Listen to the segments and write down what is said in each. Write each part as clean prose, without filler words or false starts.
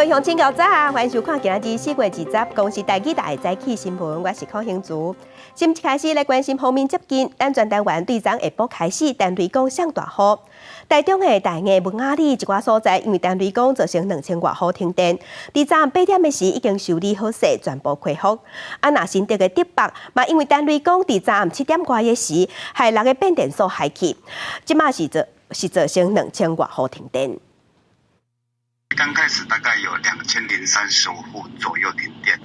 位鄉親早啊，歡迎收看今仔日4月20公視台語台的早起新聞，我是鄺興珠。新聞開始來關心鋒面接近，咱全台灣對昨下晡開始，電雷公上大雨。台中的大雅、文雅里一寡所在，因為電雷公造成2000外戶停電。佇昨暗8點的時已經修理好勢，全部恢復。啊，若新竹的竹北嘛，因為電雷公佇昨暗7點外的時，害六个變電所害去，這馬是造成2000外戶停電。剛開始大概有2035戶左右停電，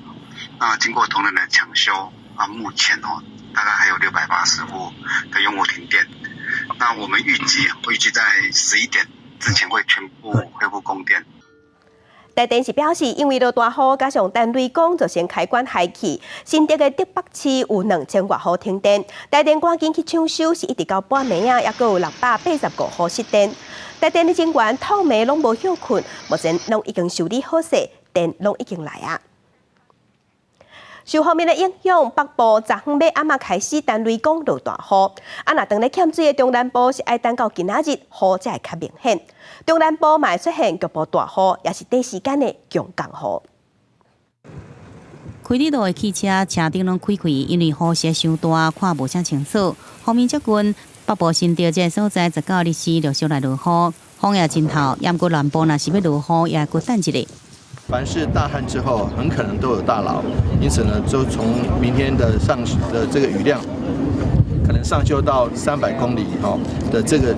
那經過同仁的搶修，啊，目前哦大概還有680戶的用戶停電。那我們預計在11點之前會全部恢復供電。台電是表示，因為落大雨，加上電雷公造成開關害去，新竹的竹北市有2000外戶停電。台電趕緊去搶修，是一直到半暝啊，猶閣有685戶失電。台電的人員透暝攏無歇睏，目前攏已經修理好勢，電攏已經來啊。受鋒面的影響，北部昨昏尾暗仔開始電雷公落大雨。啊，若當咧欠水的中南部是愛等到今仔日雨才會較明顯。中南部嘛會出現局部大雨，也是短時間的強降雨。開佇路的汽車車頂攏開開，因為雨勢傷大，看無啥清楚。鋒面接近北部新竹這个所在，19日時陸續來落雨，風也真透。毋過南部若是欲落雨，也閣等一下。凡是大旱之後，很可能都有大澇，因此呢，就從明天的上的這個雨量，可能上修到300公里吼的這個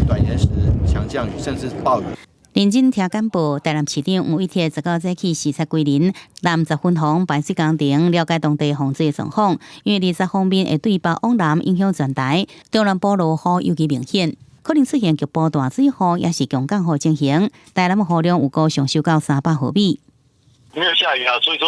短延時強降雨，甚至暴雨。認真聽簡報，台南市長黃偉哲19早起視察龜林南十分洪排水工程，了解當地洪水的狀況。因為二十鋒面會對北往南影響全台，中南部落雨尤其明顯，可能出現局部大水雨，也是強降雨情形。台南的雨量有估上修到300毫米。沒有下雨啊，所以說，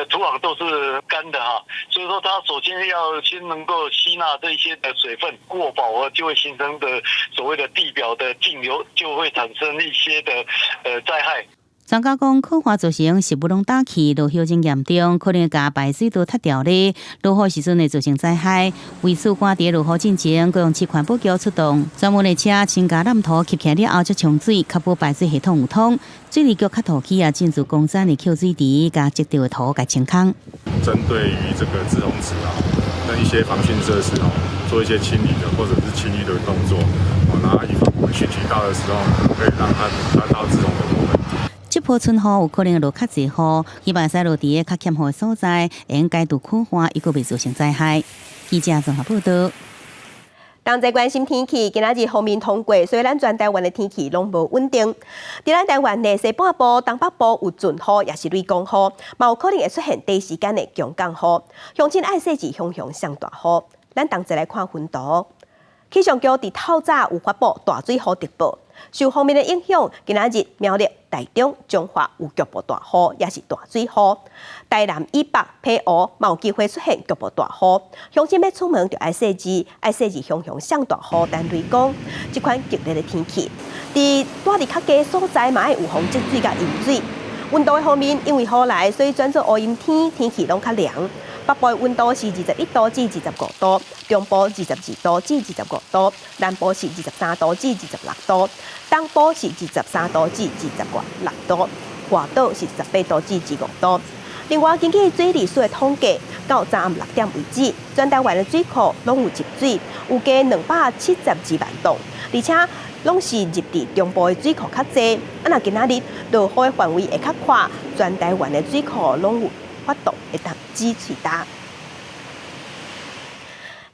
土壤都是乾的哈，所以說它首先要先能夠吸納這些的水分，過飽和就會形成的所謂的地表的徑流，就會產生一些的災害。專家講，洘化造成食物攏焦去，落葉真嚴重，可能共排水道塞牢咧。落雨時陣會造成災害。為此，趕佇落雨進前，高雄市環保局出動專門的車清共爛土吸起來了後，才沖水，確保排水系統有通。水利局較土起啊，進駐工廠的抾水池，共積著的土共清空。針對於這個滯洪池啊，跟一些防汛設施哦，做一些清理的或者是清淤的動作，哦，那以防我們汛期到的時候，可以讓它達到滯洪的部分。這波春雨有可能落較濟雨，希望會使落佇個較欠雨的所在，會用解除洘化，猶閣袂造成災害。記者綜合報道。同齊關心天氣，今仔日鋒面通過，所以咱全台灣的天氣攏無穩定。佇咱台灣的西半部、東北部有陣雨，也是雷公雨，嘛有可能會出現短時間的強降雨。鄉親愛細緻雄雄上大雨。咱同齊來看雲圖。氣象局佇透早有發布大水雨特報，受鋒面的影響，今仔日苗栗、台中、彰化有局部大雨，也是大水雨。台南以北、澎湖嘛有機會出現局部大雨。鄉親欲出門就愛細緻，愛細緻雄雄上大雨，電雷公這款激烈的天氣，佇住佇較低所在嘛愛預防積水佮淹水。溫度的方面，因為雨來，所以轉做烏陰天，天氣攏較涼。北部溫度是21度至25度，中部22度至25度，南部是23度至26度，東部是23度至26度，外島是18度至25度。另外，根據水利署的統計，到昨暗6點為止，全台灣的水庫攏有入水，有加272萬噸，而且攏是入佇中部的水庫較濟。啊，若今仔日落雨的範圍會較闊，全台灣的水庫攏有法度會當止喙焦。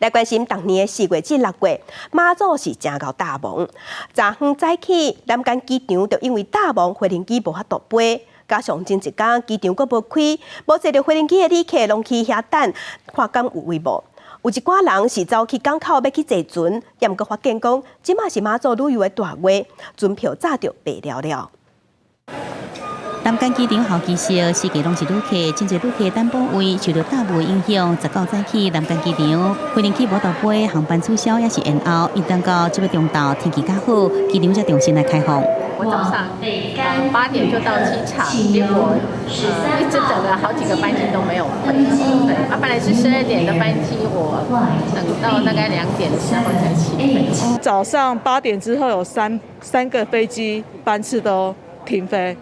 來關心逐年的4月至6月，馬祖是誠𠢕搭霧。昨昏早起，南竿機場就因為搭霧，飛行機無法度飛。加上前一工機場閣無開，無坐著飛行機的旅客攏去遐等，看敢有位無。有一寡人是走去港口欲去坐船，也毋過發現講，這馬是馬祖旅遊的大月，船票早就賣了了。南竿機場候機室四界攏是旅客，真濟旅客等補位，受到搭霧影響，19早起南竿機場飛行機無度飛，航班取消抑是延後，一等到這個中晝天氣較好，機場才重新來開放。我早上8點就到機場，結果一直等了好幾個班機都沒有飛。對，啊，本來是12點的班機，我等到大概2點的時候才起飛。早上8點之後有三個飛機班次都停飛。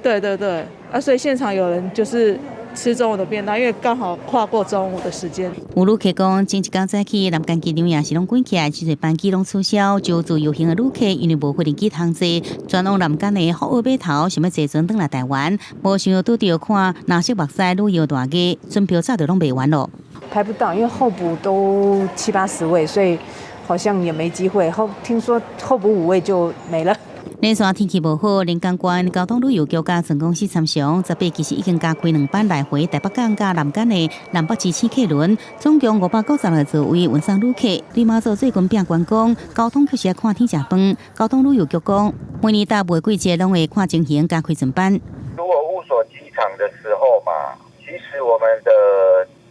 對對對，啊，所以現場有人就是吃中午的便當，因為剛好跨過中午的時間。有旅客講，前一工早起南竿機場也是攏關起來，真濟班機攏取消，就自由行的旅客因為無飛機通坐，轉往南竿的福澳碼頭，想欲坐船轉來台灣，無想到拄著看藍色目屎旅遊大街，船票早就攏賣完咯。排不到，因為候補都七八十位，所以好像也沒機會。後聽說候補5位就沒了。連續天氣無好，連江縣交通旅遊局佮船公司參詳，18其實已經加開兩班來回台北港佮南竿的南北之星客輪，總共596個座位運送旅客。對馬祖最近變觀光，交通確實愛看天食飯。交通旅遊局講，每年大部季節攏會看情形加開船班。如果霧鎖機場的時候嘛，其實我們的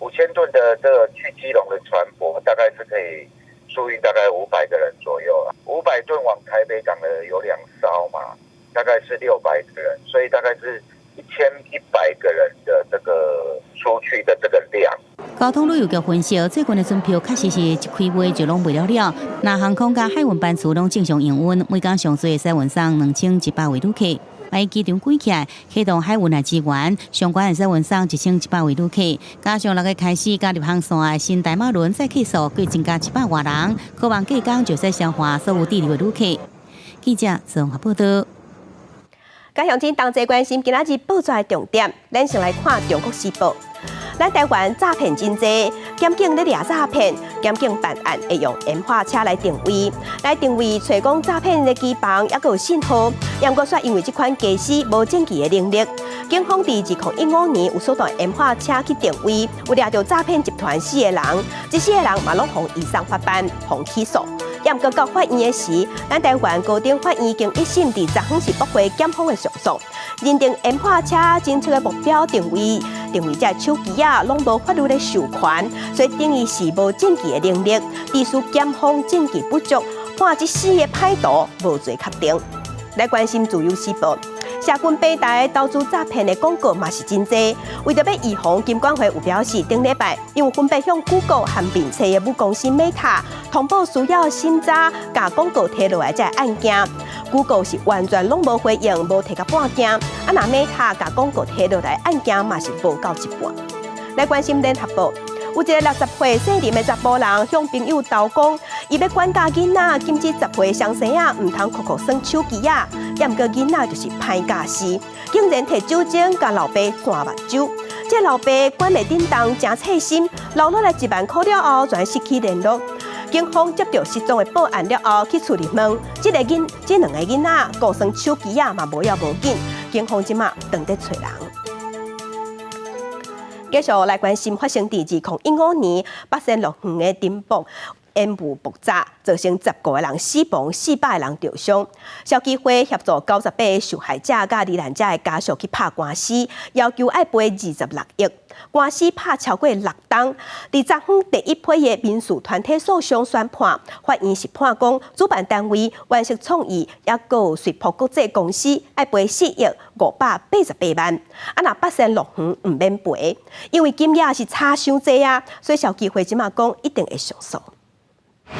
5000噸的這個去基隆的船舶，大概是可以輸運大概500個人左右。500噸往台北港的有2艘嘛，大概是600個人，所以大概是1100個人的這個出去的這個量。交通旅遊局分析，最近的船票確實是一開賣就攏賣了了。那航空佮海運班次攏正常營運，每工上濟會使運送2100位旅客。萬一機場關起來，啟動海運來支援，上懸會使運送1100位旅客。加上6月開始加入航線的新大馬輪載客數，閣增加700外人，可望隔工就使消化所有滯留的旅客。記者綜合報道。佮鄉親同齊關心今仔日報紙的重點，咱先來看《中國時報》。咱台灣詐騙真濟，檢警咧掠詐騙，檢警辦案會用演化車來定位，來定位揣講詐騙的機房，猶閣有信號。毋過煞因為這款機師無證據的能力，警方佇2015年有出動演化車去定位，有掠著詐騙集團四個人，這四個人嘛攏予移送法辦，予起訴。毋過到法院的時，咱台灣高等法院已經一審佇昨昏是駁回檢方的上訴，認定演化車偵測的目標定位，定位這手機仔攏無法律的授權，所以等於是無證據的能力，致使檢方證據不足，判這四個歹徒無罪確定。來關心自由時報，社群平台投資詐騙的廣告嘛是真濟，為著欲預防，金管會有表示，頂禮拜𪜶有分別向 Google 和面冊的母公司 Meta 通報需要審查共廣告提落來這個案件。Google 是完全攏無回應，無提共半件。啊，若 Meta 共廣告提落來案件嘛是無夠一半。來關心聯合報，有一个60歲姓林的查埔人向朋友投講，伊欲管教囡仔，禁止10歲雙生仔毋通酷酷耍手機仔，毋過囡仔就是歹教死，竟然提酒精共老爸攢目睭。這老爸管袂振動，誠細心，留落來1萬箍了後，全失去聯絡。警方接著失蹤的報案了後，去厝裡問，這兩个囡仔顧耍手機仔嘛無要無緊，警方這馬正佇揣人。繼續來關心發生佇2015年八仙樂園的頂部煙霧爆炸，造成15個人死亡，400個人著傷。消基會協助98個受害者佮罹難者的家屬去拍官司，要求愛賠26億。官司拍超過6冬，佇昨昏第一批的民事團體訴訟宣判，法院是判講主辦單位源石創意猶閣瑞波國際公司愛賠4億588萬。啊，若八仙樂園毋免賠，因為金額是差傷濟啊，所以消基會這馬講一定會上訴。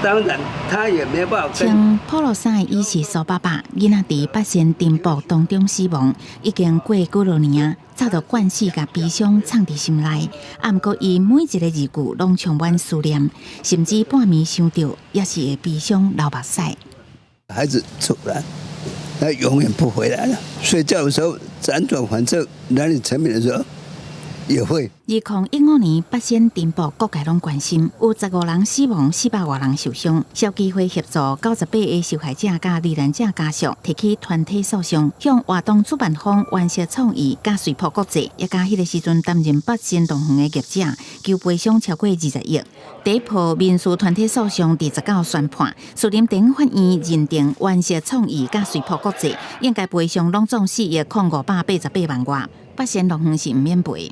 當然，他也沒辦法。穿普羅衫的伊是蘇爸爸，囡仔佇八仙燈爆當中死亡，已經過幾落年啊，早就慣勢共悲傷藏佇心內。啊，毋過伊每一个字句攏充滿思念，甚至半暝想著，也是會悲傷流目屎。孩子走了，他永遠不回來了。睡覺的時候輾轉反側，難以成眠的時候，也會。2015年八仙燈爆，各界攏關心，有15人死亡，400外人受傷。消基會協助98個受害者佮罹難者家屬提起團體訴訟，向活動主辦方源石創意、佮瑞波國際，也佮彼个時陣擔任八仙樂園的業者，求賠償超過20億。第一波民事團體訴訟佇19宣判，士林地方法院認定源石創意佮瑞波國際應該賠償攏總4億零588萬外，八仙樂園是毋免賠。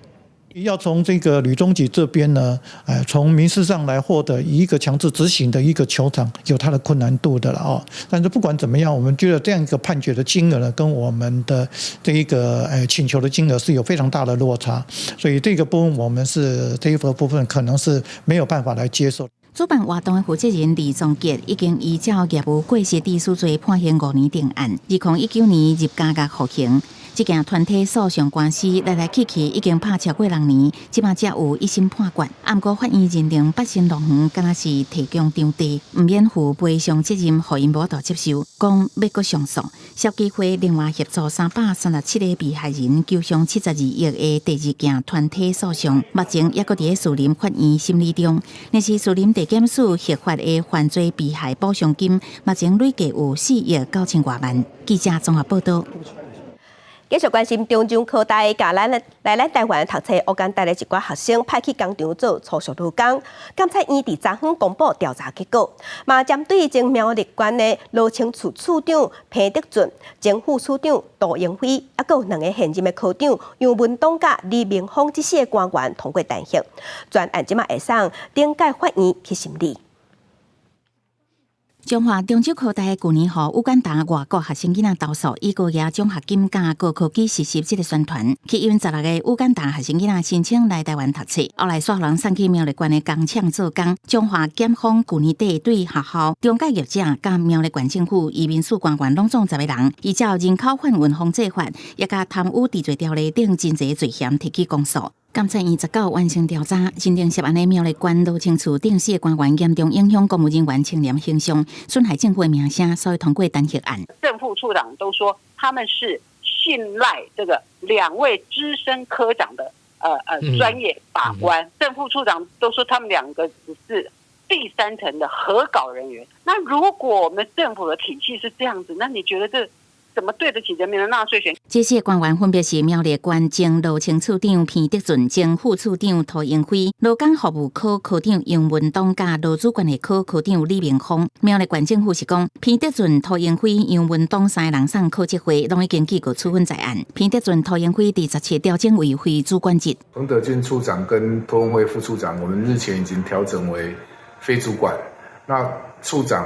要從這個呂中吉這邊呢，從民事上來獲得一個強制執行的一個求償，有它的困難度的了哦。但是不管怎麼樣，我們覺得這樣一個判決的金額呢，跟我們的這一個請求的金額是有非常大的落差，所以這個部分我們是這一個部分可能是沒有辦法來接受。主辦活動的負責人李宗傑已經依照業務過失致死罪判刑5年定讞，2019年入監獄服刑。這件團體訴訟官司來來去去已經拍超過6年，這擺才有一審判決。毋過法院認定八仙樂園敢若是提供場地，毋免負賠償責任，予𪜶無法度接受，講欲閣上訴。消基會另外協助337個被害人求償72億的第二件團體訴訟，目前猶閣佇咧士林法院審理中。若是士林地檢署核發的犯罪被害補償金，目前累計有4億9千外萬。記者綜合報道。繼續關心中正科大共咱來咱台灣讀冊烏干達的一寡學生派去工廠做粗俗勞工，監察院佇昨昏公布調查結果，嘛針對前苗栗縣的羅清處處長彭德俊、前副處長杜英輝，猶閣有兩个現任的科長楊文東佮李明峰這四个官員通過彈劾，全案這馬會送頂級法院去審理。彰化中正科大舊年予烏干達外國學生囡仔投訴，以高額獎學金佮高科技實習這个宣傳，吸引16個烏干達學生囡仔申請來台灣讀冊，後來煞予人送去苗栗縣的工廠做工。彰化檢方舊年底對學校、中介業者佮苗栗縣政府移民署官員攏總10個人，依照人口販運防制法，也佮貪污治罪條例等真濟罪嫌提起公訴。監察院19完成調查，認定涉案的苗栗縣羅清處等四个官員嚴重影響公務人員清廉形象，損害政府的名聲，所以通過彈劾案。正副處長都說他們是信賴這個兩位資深科長的專業把關。正副處長都說他們兩個只是第三層的核稿人員。那如果我們政府的體系是這樣子，那你覺得這怎麼對得起人民的納稅錢？這四個官員分別是苗栗縣前羅清處長彭德俊、前副處長涂英輝、勞工服務科科長楊文東佮勞資關係科科長李明峰。苗栗縣政府是講，彭德俊、涂英輝、楊文東三个人送考績會，攏已經記過處分在案。彭德俊、涂英輝佇17調整為非主管職。彭德俊處長跟涂文輝副處長，我們日前已經調整為非主管。那處長、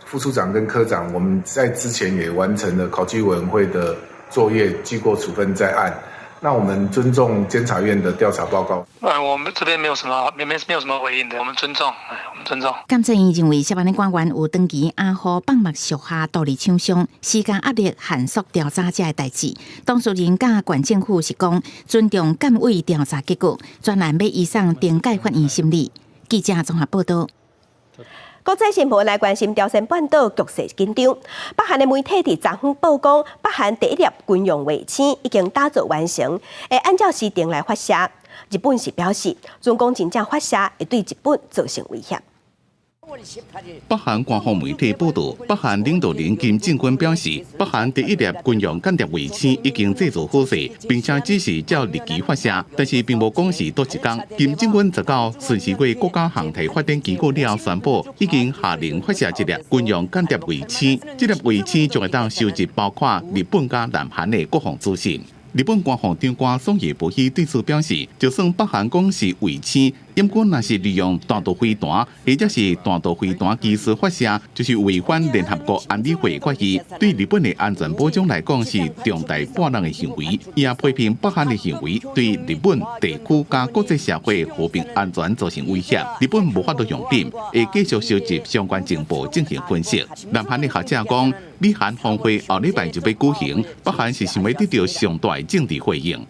副處長跟科長，我們在之前也完成了考紀委員會的作業，記過處分在案。那我們尊重監察院的調查報告。我們這邊沒有什麼，沒有什麼回應的，我們尊重，我們尊重。監察院認為，涉案的官員有長期掩護放目屬下獨立廠商，施加壓力，限縮調查這个代誌。當事人佮縣政府是講尊重監委調查結果，專案欲移送頂級法院審理。記者綜合報道。國際新聞來關心朝鮮半島局勢緊張，北韓的媒體佇昨昏報講，北韓第一粒軍用衛星已經打造完成，會按照時程來發射。日本是表示，若講真正發射會對日本造成威脅。北韓官方媒體報道，北韓領導人金正恩表示，北韓第一粒軍用間諜衛星已經製造好勢，並且只是照日期發射，但是並無講是佗一工。金正恩19巡視過國家航太發展機構了後，宣布已經下令發射這粒軍用間諜衛星。這粒衛星將會當收集包括日本佮南韓的國防資訊。日本官房長官松野博一對此表示，就算北韓講是衛星，毋過若是利用彈道飛彈或者是彈道飛彈技術發射，就是違反聯合國安理會決議，對日本的安全保障來講是重大破人的行為。伊也批評北韓的行為對日本地區佮國際社會和平安全造成威脅。日本無法度容忍，會繼續收集相關情報進行分析。南韓的學者講，美韓峰會後禮拜就欲舉行，北韓是想欲得著上大的政治回應。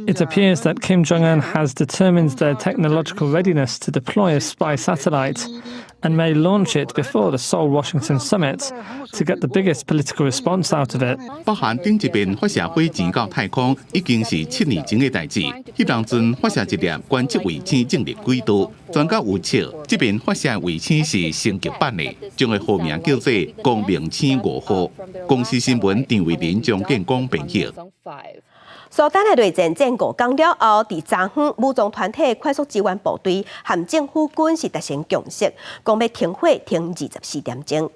It appears that Kim Jong Un has determined their technological readiness to deploy a spy satellite and may launch it before the Seoul-Washington summit to get the biggest political response out of it. 北韓頂一遍發射火箭到太空已經是7年前的代誌，彼當陣發射一粒觀測衛星進入軌道。專家預測，這遍發射衛星是升級版的，將會號名叫做光明星5號。公視新聞張偉林、張建光編譯。蘇丹的內戰戰5工了後，佇昨昏武裝團體快速支援部隊和政府軍是達成共識，講欲停火停24點鐘。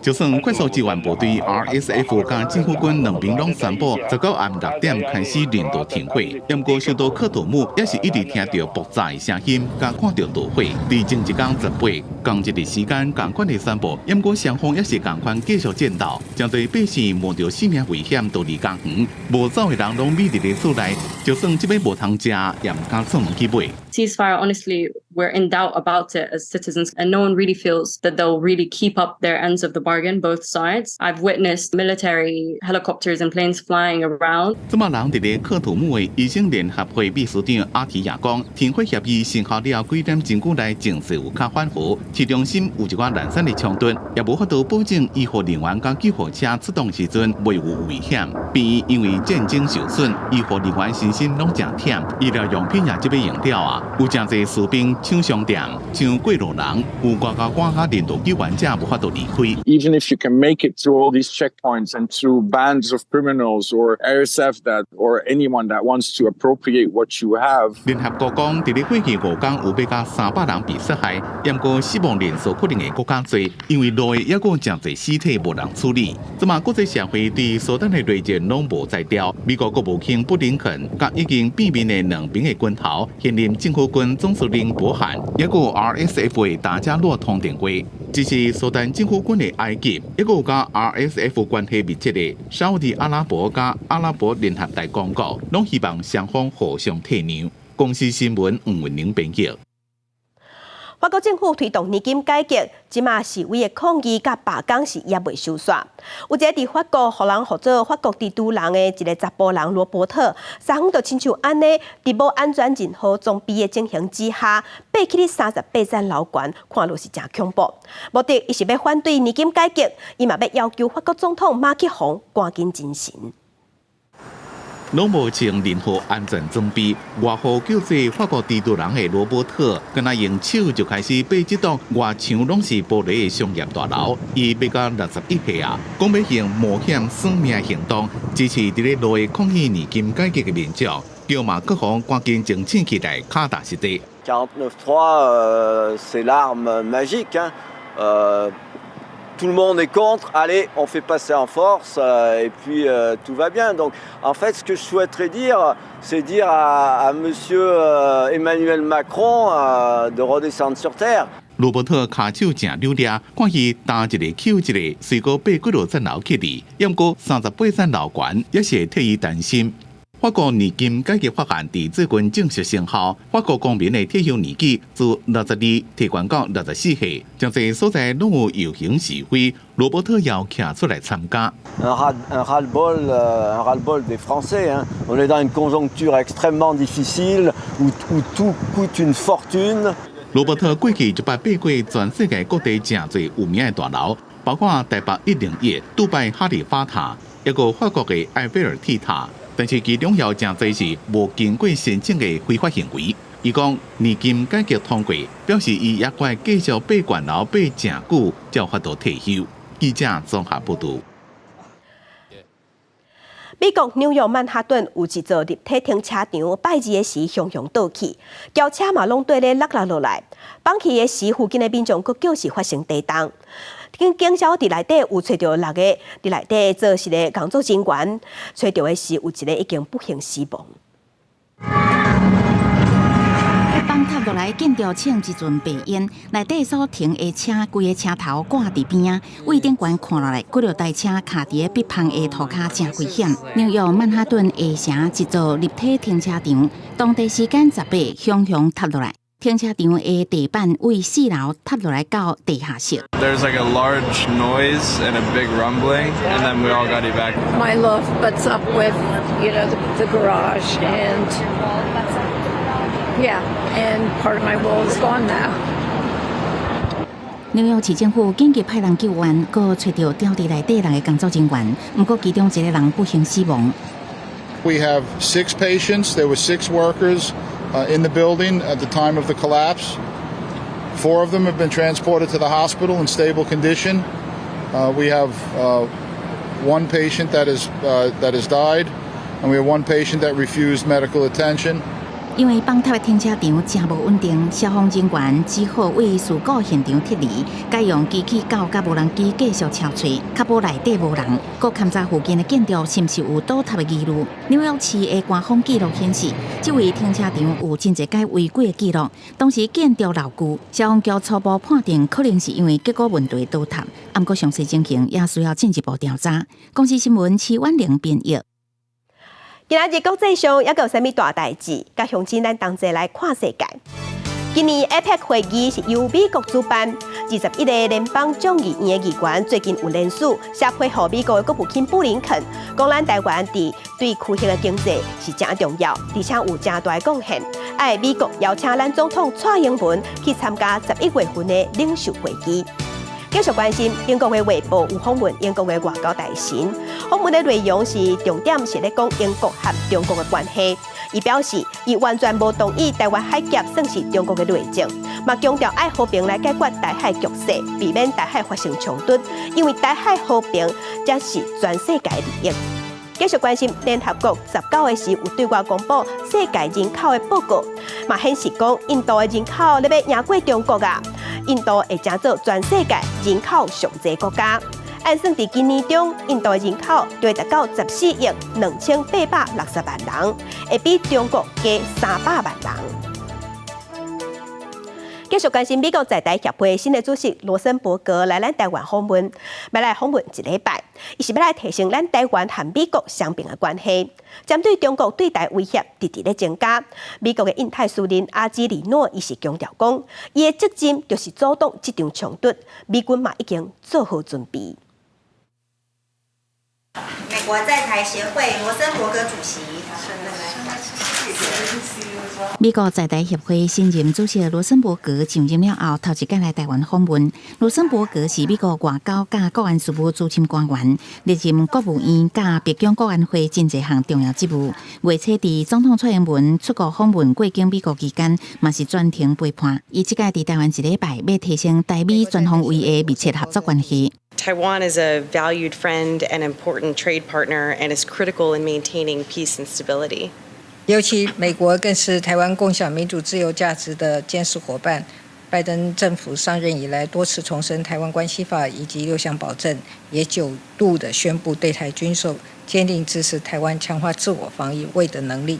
就算快速支援部隊 RSF 佮政府軍兩邊攏宣布19暗6點開始人道停火，毋過首都喀土穆也是一直聽著爆炸的聲音，佮看著導火。佇前一工18仝一日時間仝款的宣布，毋過雙方也是仝款繼續戰鬥，真濟百姓冒著性命危險逃離家園，無走的人攏匿佇咧厝內，就算這擺無通食，也毋敢出門去買。 Ceasefire honestly We're in doubt about it as citizens, and no one really feels that they'll really keep up their ends of the bargain, both sides. I've witnessed military helicopters and planes flying around. 這馬人佇咧喀土穆的醫生聯合會秘書長阿提亞講，停火協議生效了後幾點鐘內情勢有較緩和，市中心有一寡零散的衝突，也無法度保證醫護人員佮救護車出動時陣袂有危險。病院因為戰爭受損，醫護人員身心攏誠忝，醫療用品也這欲用了啊！有誠濟士兵搶商店、搶過路人，有外交官佮人道救援者無法度離開。 Even if you can make it through all these checkpoints and through bands of criminals or RSF that or anyone that wants to appropriate what you have。聯合國講，佇咧過去5工有欲到300人被殺害，毋過死亡人數可能會閣較濟，因為路的猶閣誠濟屍體無人處理。這馬國際社會對蘇丹的內戰攏無才調，美國國務卿布林肯佮已經變面的兩邊的軍頭，現任政府軍總司令伯罕，猶閣 RSF 的達加洛通電話。支持蘇丹政府軍的埃及，猶閣佮 RSF 關係密切的沙烏地阿拉伯佮阿拉伯聯合大公國，攏希望雙方互相退讓。公視新聞黃文玲編譯。法國政府推動年金改革，這馬示威的抗議佮罷工是猶未收煞。有一個佇法國，予人號做法國蜘蛛人的一个查埔人羅伯特，昨昏就親像按呢，佇無安全任何裝備的情形之下，爬起38層樓懸，看落是誠恐怖。目的伊是欲反對年金改革，伊嘛欲要求法國總統馬克宏趕緊進行。攏無穿任何安全裝備，外號叫做法國蜘蛛人的羅伯特，敢若用手就開始爬這棟外牆攏是玻璃的商業大樓。伊爬到61歲啊，講欲用冒險喪命行動支持佇咧路的抗議年金改革的民眾，叫馬克宏趕緊清醒起來，跤踏實地。 49.3, c'est l'arme magique. Tout le monde est contre, allez, on fait passer en force et puis tout va bien. Donc en fait, ce que je souhaiterais dire, c'est dire à monsieur Emmanuel Macron de redescendre sur terre. 羅伯特跤手誠溜掠，看伊踏一个抾一个，雖過爬幾落層樓起來，毋過38層樓懸，也是會替伊擔心。法國年金改革法案佇最近正式生效，法國公民的退休年紀自62提懸到64歲，誠濟所在攏有遊行示威，羅伯特也徛出來參加。 Un ras-le-bol des Français, hein. On est dans une conjoncture extrêmement difficile où tout coûte une fortune. 羅伯特過去就捌爬過全世界各地誠濟有名的大樓，包括台北101、杜拜哈利法塔，抑閣法國的埃菲爾鐵塔。但是其中有誠濟是無經過申請的非法行為。伊講年金改革通過，表示伊猶閣繼續爬懸樓爬誠久，才有法度退休。記者綜合報導。美國紐約曼哈頓有一座立體停車場，拜二的時雄雄倒去，轎車嘛攏綴咧落落落來。崩去的時，附近的民眾閣叫是發生地動。警消佇內底有揣著六个，佇內底做事的工作人員，揣著的是有一个已經不幸死亡。崩塌落來，建築衝一陣白煙，內底所停的車，規个車頭掛佇邊仔，位頂懸看落來，幾落台車卡佇咧壁旁的塗跤誠危險。紐約曼哈頓下城一座立體停車場，當地時間18，雄雄塌落來。停車場的地板位四樓塌落來到地下室。 There's like a large noise and a big rumbling, and then we all got evacuated. My loft butts up with the garage, and yeah, and part of my wall is gone now. 紐約市政府緊急派人救援，閣揣著吊佇內底六个工作人員，毋過其中一个人不幸死亡。 We have six patients. There were six workers in the building at the time of the collapse. Four of them have been transported to the hospital in stable condition. We have one patient that has died, and we have one patient that refused medical attention. 因為崩塌的停車場誠無穩定，消防人員只好為事故現場撤離，改用機器狗佮無人機繼續搜揣，確保內底無人。閣勘查附近的建築是毋是有倒塌的疑慮。紐約市的官方記錄顯示，這位停車場有真濟擺違規的記錄。當時建築老舊，消防局初步判定可能是因為結構問題倒塌。毋過詳細情形也需要進一步調查。公視新聞徐婉玲編譯。今仔日國際上猶閣有啥物大代誌？佮鄉親咱同齊來看世界。今年 APEC 會議是由美國主辦，21個聯邦眾議院的議員最近有聯署寫批予美國的國務卿布林肯，講咱台灣佇對區域的經濟是誠重要，而且有誠大的貢獻。愛美國邀請咱總統蔡英文去參加11月份的領袖會議。繼續關心英國的衛報有訪問英國的外交大臣，訪問的內容是重點是咧講英國和中國的關係。伊表示，伊完全無同意台灣海峽算是中國的內政，嘛強調愛和平來解決台海局勢，避免台海發生衝突，因為台海和平才是全世界的利益。繼續關心聯合國19個時有對外公布世界人口的報告，嘛顯示講印度的人口咧欲贏過中國啊！印度會成做全世界人口上濟國家。按算佇今年中，印度的人口就會達到14億2860萬人，會比中國加300萬人。繼續關心美國在台協會新的主席羅森伯格來咱台灣訪問，欲來訪問一禮拜，伊是欲來提升咱台灣和美國雙邊的關係。針對中國對台威脅直直咧增加，美國的印太司令阿基里諾伊是強調講，伊的責任就是阻擋這場衝突，美軍嘛已經做好準備。美國在台協會羅森伯格主席。美國在台協會新任主席羅森伯格上任了後，頭一擺來台灣訪問。羅森伯格是美國外交佮國安事務資深官員，歷任國務院佮白宮國安會真濟項重要職務。月初佇總統蔡英文出國訪問過境美國期間，嘛是全程陪伴。伊這擺佇台灣一禮拜，欲提升台美全方位的密切合作關係。 Taiwan is a valued friend and important trade partner and is critical in maintaining peace and stability. 尤其美國更是台灣共享民主自由價值的堅實夥伴。拜登政府上任以來，多次重申《台灣關係法》以及六項保證，也九度的宣布對台軍售，堅定支持台灣強化自我防衛的能力，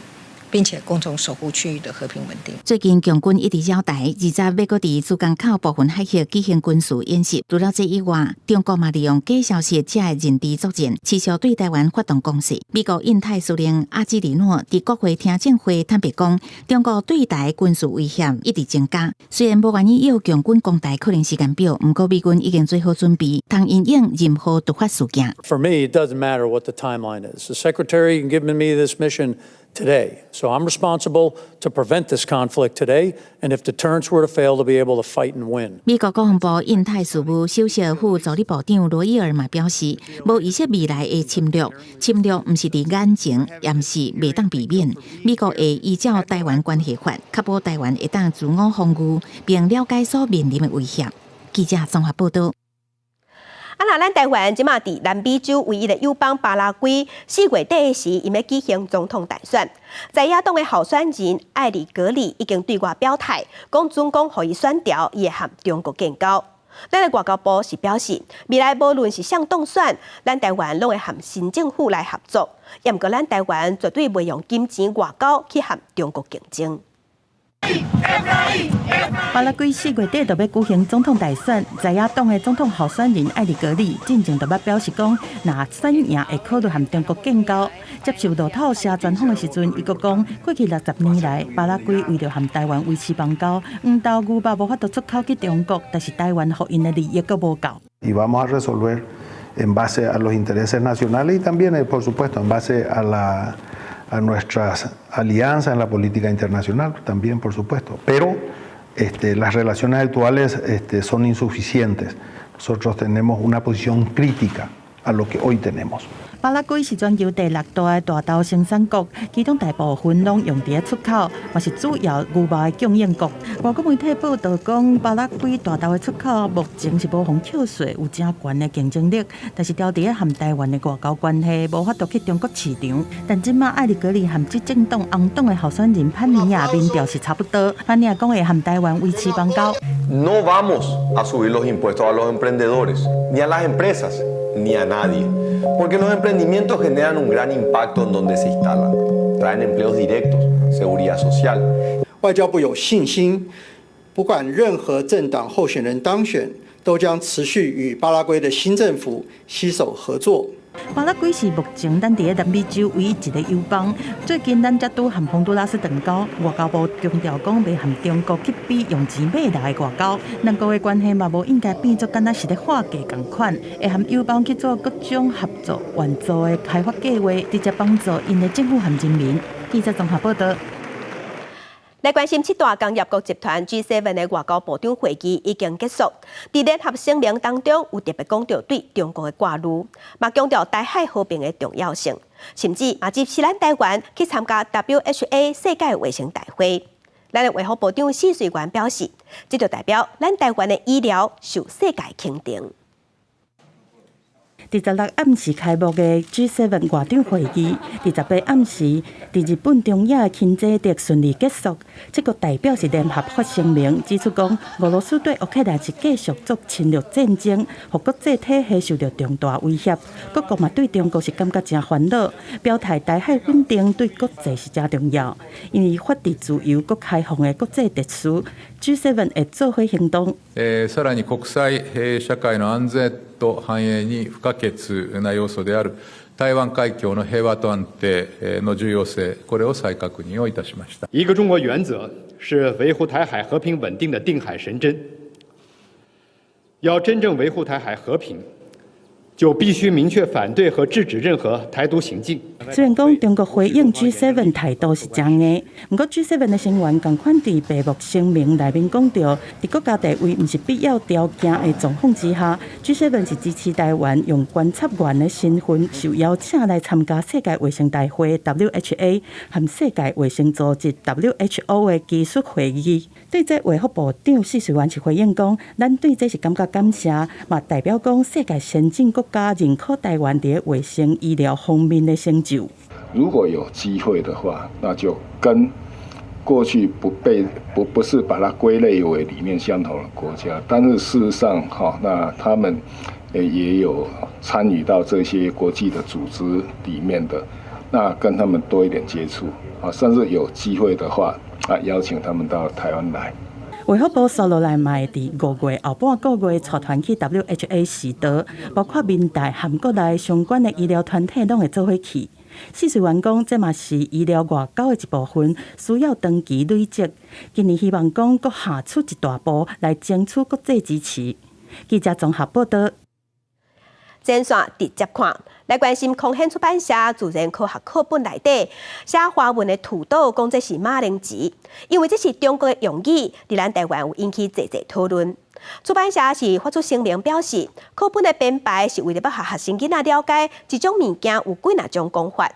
並且共同守護區域的和平穩定。最近共軍一直擾台，20欲閣佇珠江口部分海域舉行軍事演習。除了這以外，中國嘛利用假消息這个認知作戰，持續對台灣發動攻勢。美國印太司令阿基里諾佇國會聽證會坦白講，中國對台軍事威脅一直增加。雖然無願意要共軍攻台可能時間表，毋過美軍已經做好準備，通因應任何突發事件。 For me, it doesn't matter what the timeline is. The Secretary given me this mission today. So I'm responsible to prevent this conflict today, and if deterrence were to fail, to be able to fight and win. 美國國防部印太事務首席副助理部長羅伊爾嘛表示，無預設未來的侵略，侵略毋是佇眼前，也毋是袂當避免。美國會依照台灣關係法，確保台灣會當自我防禦，並了解所面臨的威脅。記者綜合報道。啊，若咱台灣這馬佇南美洲唯一的友邦巴拉圭，4月底的時，𪜶欲舉行總統大選。在野黨的候選人艾里格里已經對外表態，講準講予伊選著，伊會和中國建交。咱的外交部是表示，未來無論是誰當選，咱台灣攏會和新政府來合作。也毋過，咱台灣絕對袂用金錢外交去和中國競爭。巴拉圭4月底就欲舉行總統大選，在野黨的總統候選人艾利格里進前就捌表示講，若選贏會考慮和中國建交。接受路透社專訪的時陣，伊閣講，過去60年來，巴拉圭為著和台灣維持邦交，黃豆牛肉無法度出口去中國，但是台灣予𪜶的利益閣無夠。 Y vamos a resolver en base a los intereses nacionales y también, por supuesto, en base a nuestras alianzas en la política internacional, también, por supuesto. Pero las relaciones actuales son insuficientes. Nosotros tenemos una posición crítica a lo que hoy tenemos. 巴拉圭是全球第六大的大豆生產國，其中大部分攏用佇咧出口，嘛是主要牛肉的供應國。外國媒體報道講，巴拉圭大豆的出口目前是無予扣稅，有誠懸的競爭力，但是牢佇咧和台灣的外交關係，無法度去中國市場。但這馬艾利格里和執政黨紅黨的候選人潘尼亞民調是差不多，潘尼亞講會和台灣維持邦交。 No vamos a subir los impuestos a los emprendedores, ni a las empresas, ni a nadie, porque los emprendimientos generan un gran impacto en donde se instalan, traen empleos directos, seguridad social. 外交部有信心，不管任何政黨候選人當選，都將持續與巴拉圭的新政府攜手合作。巴拉圭是目前咱佇咧南美洲唯一一个友邦。最近咱才拄和宏都拉斯斷交，外交部強調講袂和中國去比用錢買來的外交，兩國的關係嘛無應該變做敢若是咧劃界仝款，會和友邦去做各種合作援助的開發計劃，直接幫助𪜶的政府和人民。記者綜合報道。來關心七大工業國集團 G7 的外交部長會議已經結束，佇聯合聲明當中有特別講著對中國的掛慮，嘛強調台海和平的重要性，甚至嘛支持咱台灣去參加 WHA 世界衛生大會。咱的衛福部長許瑞元表示，這就代表咱台灣的醫療受世界肯定。佇16暗時開幕的 G7 外長會議，28暗時佇日本中野輕井澤順利結束。七國代表是聯合發聲明，指出講，俄羅斯對烏克蘭是繼續做侵略戰爭，予國際體系受著重大威脅。各國嘛對中國是感覺誠煩惱，表態台海穩定對國際是誠重要，因為法治自由閣開放的國際秩序，G7 會做伙行動。さらに國際社會の安全と繁栄に不可欠な要素である台灣海峽の平和と安定の重要性、これを再確認をいたしました。一個中國原則是維護台海和平穩定的定海神針。要真正維護台海和平，就必須明確反對和制止任何台獨行徑。雖然講中國回應 G7 態度是誠硬，毋過 G7 的成員仝款佇閉幕聲明內面講著，佇國家地位毋是必要條件的狀況之下，G7 是支持台灣用觀察員的身份受邀請來參加世界衛生大會 WHA 和世界衛生組織 WHO 的技術會議。對這衛福部長許瑞元是回應講，咱對這是感覺感謝，嘛代表講世界先進國家認可台灣佇衛生醫療方面的成就。如果有機會的話，那就跟過去不被不不是把它歸類為理念相同的國家，但是事實上，哈，那他們也有參與到這些國際的組織裡面的，那跟他們多一點接觸，啊，甚至有機會的話，啊，邀請他們到台灣來。衛福部紲落來嘛會佇5月後半個月帶團去 WHA 視導，包括民大和國內相關的醫療團體攏會做伙去。許瑞元講，這嘛是醫療外交的一部分，需要長期累積。今年希望講閣下出一大步來爭取國際支持。記者綜合報道。前線直接看，來關心空顯出版社自然科學課本內底寫華文的土豆，講這是馬鈴薯，因為這是中國的用語，佇咱台灣有引起濟濟討論。出版社是發出聲明表示，課本的編排是為著欲予學生囡仔了解這種物件有幾若種講法。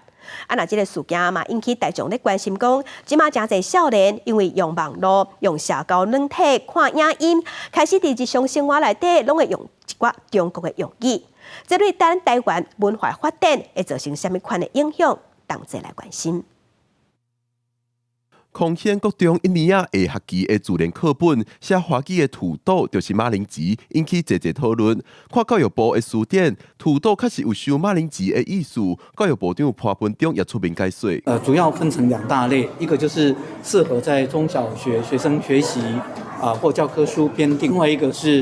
啊，若這个事件嘛，引起大眾咧關心，講這馬誠濟少年因為用網路、用社交軟體看影音，開始佇日常生活內底攏會用一寡中國的用語。這對咱台灣文化發展會造成啥物款的影響？同齊來關心。空顯國中一年仔下學期的自然課本寫華語的土豆就是馬鈴薯，引起濟濟討論。看教育部的辭典，土豆確實有收馬鈴薯的意思。教育部長潘文忠也出面解說。主要分成兩大類，一個就是適合在中小學學生學習啊或教科書編訂，另外一個是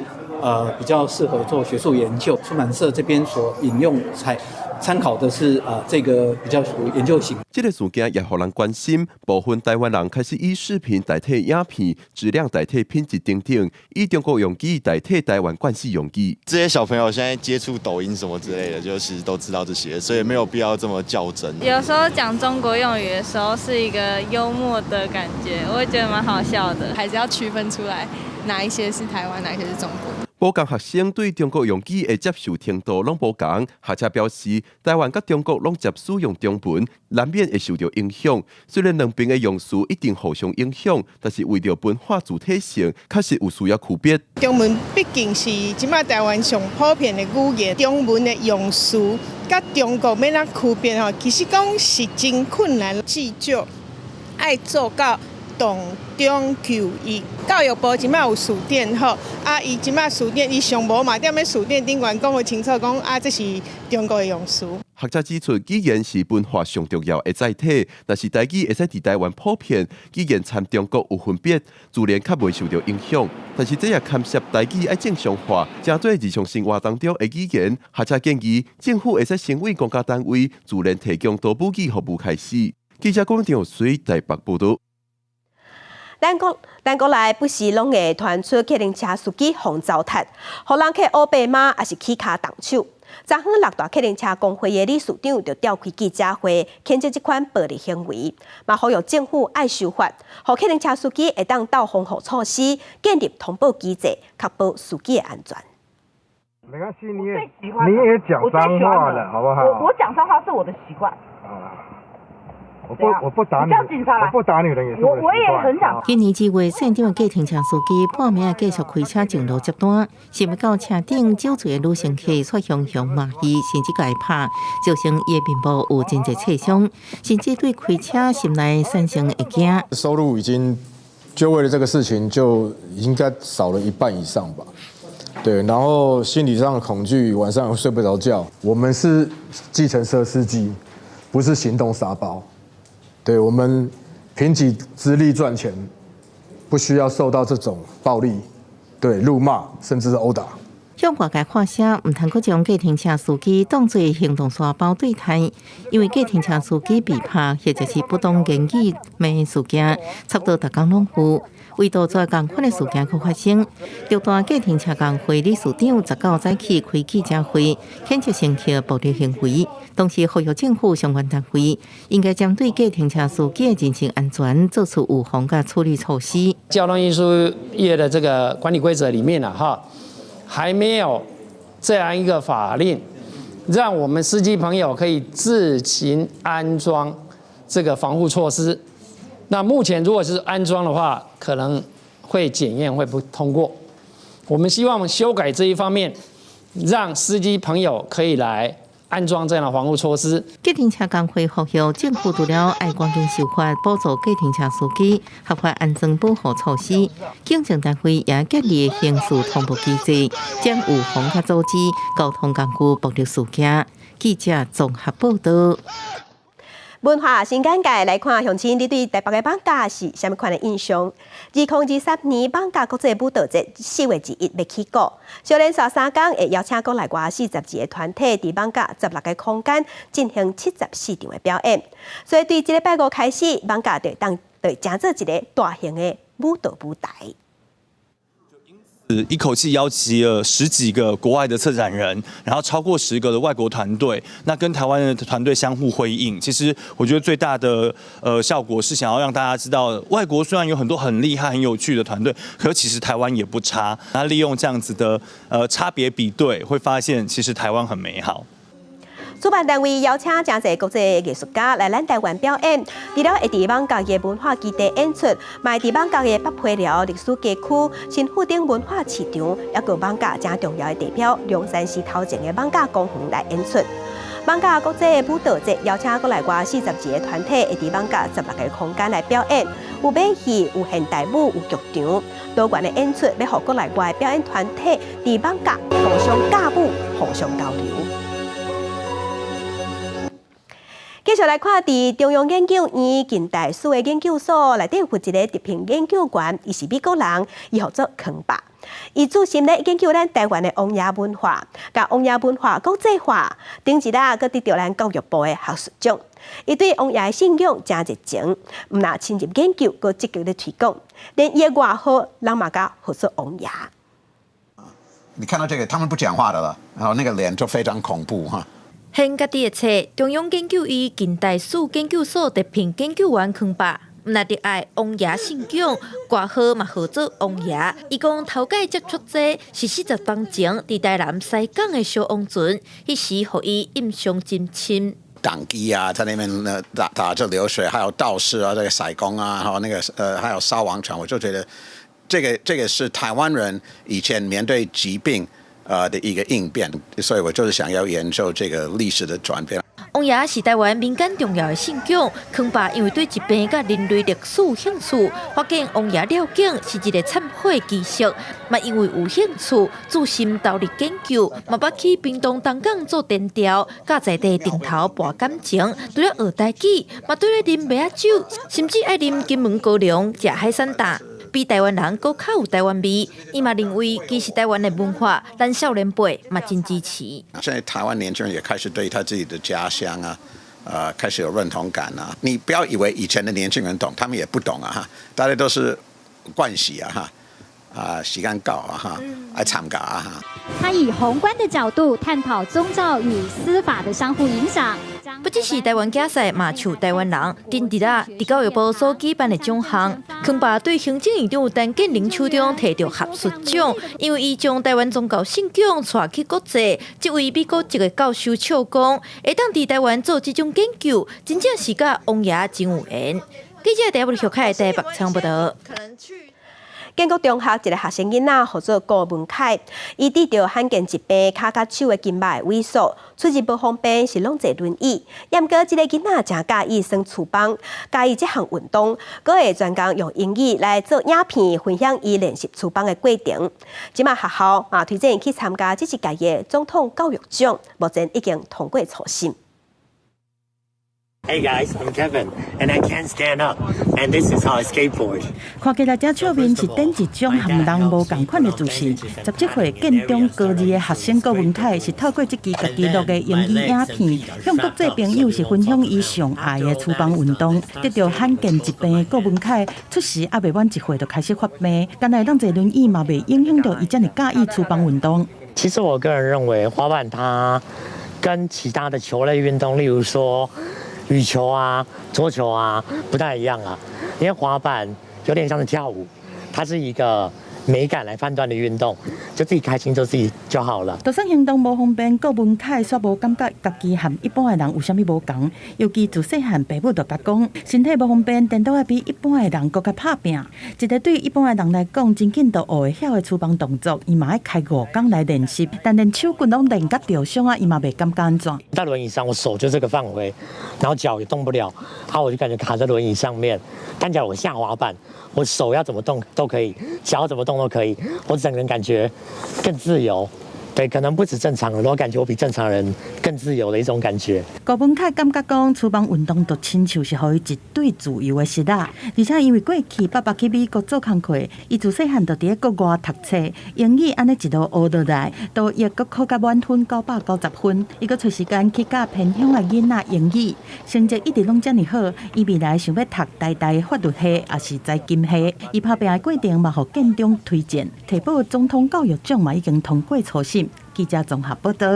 比較適合做學術研究。出版社這邊所引用採參考的是這個比較屬於研究型。這個事件也予人關心，部分台灣人開始以視頻代替影片，質量代替品質等等，以中國用語代替台灣慣勢用語。這些小朋友現在接觸抖音什麼之類的，就其實都知道這些，所以沒有必要這麼較真。有時候講中國用語的時候，是一個幽默的感覺，我會覺得蠻好笑的。還是要區分出來，哪一些是台灣，哪一些是中國。無仝學生對中國用語的接受程度攏無仝，學者表示，台灣佮中國攏捷使用中文，難免會受著影響。雖然兩邊的用詞一定互相影響，但是為著文化主體性，確實有需要區別。中文畢竟是這馬台灣上普遍的語言，中文的用詞佮中國欲按怎區別吼，其實講是真困難，至少愛做到同中求異。教育部這馬有辭典吼，啊，伊這馬辭典，伊上無嘛，踮咧辭典頂懸講予清楚，講啊，這是中國的用詞。學者指出，語言是文化上重要的載體，若是台語會使佇台灣普遍，語言摻中國有分別，自然較袂受著影響。但是這也牽涉台語愛正常化，成做日常生活當中的語言。學者建議，政府會使成為公家單位，自然提供多母語服務開始。記者郭長水台北報導。咱國內不時攏會傳出計程車司機予糟蹋，予人客烏白罵，抑是起跤動手。昨昏六大計程車公會的理事長就召開記者會，譴責這款暴力行為，嘛呼籲政府愛修法，予計程車司機會當鬥防護措施，建立通報機制，確保司機的安全。沒關係，你也講髒話了，好不好？我講髒話是我的習慣。我不打你，我不打女人也是我。我也很想。今年2月，縣長的計程車司機半暝仔繼續開車上路接單，想欲到車頂酒醉的女乘客卻雄雄罵伊，甚至共伊拍，造成伊的面部有真濟擦傷，甚至對開車心內產生會驚。收入已經就為了這個事情就應該少了一半以上吧。對，然後心理上的恐懼，晚上睡不着覺。我們是計程車司機，不是行動沙包。對，我們憑己之力賺錢，不需要受到這種暴力、對辱罵，甚至是毆打。向外界看聲，毋通閣將計程車司機當做行動沙包對待，因為計程車司機被拍或者是不當言語罵事件，差不多逐工攏有。為杜絕仝款的事件閣發生，六大計程車公會理事長19早起開記者會，譴責乘客暴力行為，同時呼籲政府相關單位應該針對計程車司機的人身安全做出預防佮處理措施。交通運輸業的這個管理規則裡面啊，哈，還沒有這樣一個法令，讓我們司機朋友可以自行安裝這個防護措施。那目前如果是安裝的話，可能會檢驗會不通過。我們希望修改這一方面，讓司機朋友可以來安裝這樣的防護措施。計程車公會呼籲政府除了愛趕緊修法補助計程車司機合法安裝保護措施，警政單位也建立刑事通報機制，將預防佮阻止交通工具暴力事件。記者綜合報導。文化新簡介來看，鄉親，你對台北的艋舺是啥物款的印象？2023年艋舺國際舞蹈節4月21欲起鼓，小連續3工會邀請國內外42個團體佇艋舺16個空間進行74場的表演。所以對這禮拜五開始，艋舺就當就成做一個大型的舞蹈舞台。一口氣邀集了十幾個國外的策展人，然後超過10個的外國團隊，那跟台灣的團隊相互輝映。其實我覺得最大的效果是想要讓大家知道，外國雖然有很多很厲害、很有趣的團隊，可其實台灣也不差。那利用這樣子的差別比對，會發現其實台灣很美好。主辦單位邀請誠濟國際藝術家來咱台灣表演，除了會佇艋舺的文化基地演出，嘛會佇艋舺的北皮寮歷史街區、新富町文化市場，抑閣艋舺誠重要的地標龍山寺頭前的艋舺公園來演出。艋舺國際舞蹈節邀請國內外42個團體，會佇艋舺16個空間來表演，有馬戲、有現代舞、有劇場，多元的演出，欲予國內外表演團體佇艋舺互相教舞、互相交流。繼續來看，佇中央研究院近代史的研究所內底有一個特聘研究員，伊是美國人，伊號做康伯。伊專心咧研究咱台灣的王爺文化，共王爺文化國際化。頂一下，閣得著咱教育部的學術獎。伊對王爺的信仰誠熱情，毋但深入研究，閣積極咧推廣。連伊的外號，人嘛共號做王爺。你看到這個，他們不講話的了，然後那個臉就非常恐怖哈。掀家己的冊，中央研究院近代史研究所特聘研究員康伯，毋但熱愛王爺信仰，外號嘛號做王爺。伊講頭擺接觸這是40冬前，佇台南西港的小王船，彼時予伊印象真深。乩乩啊，在那邊打打著流水，還有道士啊，這個師公啊，還有那個還有燒王船，我就覺得這個是台灣人以前面對疾病的一個應變，所以我就是想要研究這個歷史的轉變。王爺是台灣民間重要的信仰，康爸因為對疾病佮人類歷史有興趣，發現王爺了經是一個懺悔儀式，嘛因為有興趣，自心投入研究，嘛捌去屏東東港做田調，佮在地陣頭博感情，除了學台語，嘛對咧啉麥仔酒，甚至愛啉金門高粱、食海產蛋。比台灣人閣較有台灣味，伊嘛認為其實台灣的文化，咱少年輩嘛真支持。現在台灣年輕人也開始對他自己的家鄉啊，開始有認同感啊。你不要以為以前的年輕人懂，他們也不懂啊，哈，大家都是慣勢啊，哈，啊，時間到啊，哈，愛參加啊，哈。他以宏觀的角度探討宗教與司法的相互影響。不只是台灣競賽，嘛像台灣人，頂日啊，佇教育部所舉辦的獎項，康爸對行政院長陳建仁手中提著學術獎，因為伊將台灣宗教信仰帶去國際。這位美國籍的教授笑講，會當佇台灣做這種研究，真正是佮王爺真有緣。記者台北小凱台北採訪報導。建國中學一个學生囡仔，號做郭文凱，伊得著罕見疾病跤佮手的筋膜萎縮，出入無方便，是攏坐輪椅。毋過這个囡仔誠佮意耍廚房，佮意這項運動，閣會專工用英語來做影片，分享伊練習廚房的過程。這馬學校嘛推薦伊去參加這一屆的總統教育獎，目前已經通過初審。 Hey guys, I'm Kevin, and I can't stand up, and this is how I skateboard. 看起來這笑面是頂一種和人無仝款的姿勢。17歲建中高二的學生郭文凱是透過這支家己錄的英語影片，向國際朋友是分享伊上愛的廚房運動。得著罕見疾病的郭文凱，出世猶未滿1歲就開始發病，敢若會當坐輪椅嘛，袂影響著伊遮爾佮意廚房運動。其實我個人認為，滑板它跟其他的球類運動，例如說羽球啊、桌球啊，不太一樣啊。因為滑板有點像是跳舞，它是一個美感來判斷的運動，就自己開心就自己就好了。就算行動無方便，郭文凱煞無感覺家己和一般的人有啥物無仝。尤其自細漢爸母就共講，身體無方便，顛倒愛比一般的人閣較拍拚。一個對一般的人來講，真緊就學會曉的廚房動作，伊嘛愛開5工來練習，但連手骨攏練甲著傷啊，伊嘛袂感覺按怎。在輪椅上，我手就這個範圍，然後腳也動不了，然後我就感覺卡在輪椅上面。但假如我下滑板，我手要怎麼動都可以，腳怎麼動都可以，我整個人感覺更自由。對，可能不止正常人，我感覺我比正常人更自由的一種感覺。郭文凱感覺講，廚房運動就親像是予伊一對自由的穡仔，而且因為過去爸爸去美國做工課，伊自細漢就佇咧國外讀冊，英語按呢一路學落來，多益閣考甲滿分990分。伊閣揣時間去教偏鄉的囡仔英語，成績一直攏遮爾好。伊未來想欲讀台大法律系，抑是財經系。伊拍拚的過程嘛，予建中推薦，提報總統教育獎嘛已經通過初審。記者綜合報導。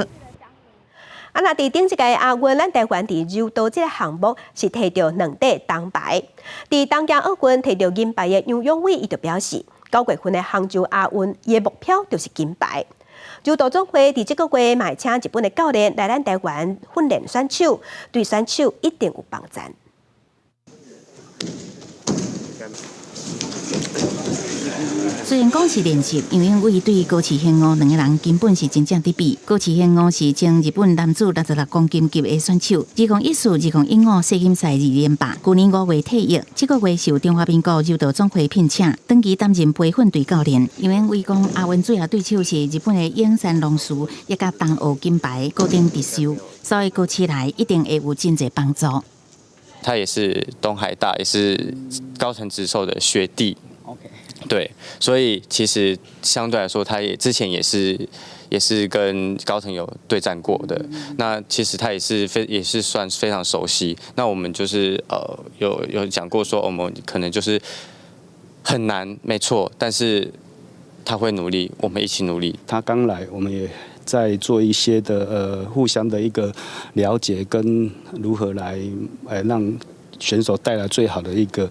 啊，若佇頂一屆亞運，咱台灣佇柔道這个項目是提著兩塊銅牌。佇東京奧運提著銀牌的楊勇緯，伊就表示，9月份的杭州亞運，伊的目標就是金牌。柔道總會佇這个月嘛會請日本的教練來咱台灣訓練選手，對選手一定有幫助。雖然講是練習，楊勇緯對高池賢吾兩个人根本是真正佇比。高池賢吾是前日本男子66公斤級的選手，2014、2015世錦賽2連霸，去年5月退役，這个月受中華民國柔道總會聘請，長期擔任培訓隊教練。楊勇緯講，亞運主要對手是日本的影山龍樹，也佮東奧金牌高頂直修，所以高池來一定會有真濟幫助。他也是東海大，也是高層直壽的學弟。對，所以其實相對來說，他也之前也是跟高層有對戰過的。那其實他也是算非常熟悉。那我們就是有講過說，我們可能就是很難，沒錯，但是他會努力，我們一起努力。他剛來，我們也在做一些的互相的一個了解，跟如何來讓選手帶來最好的一個，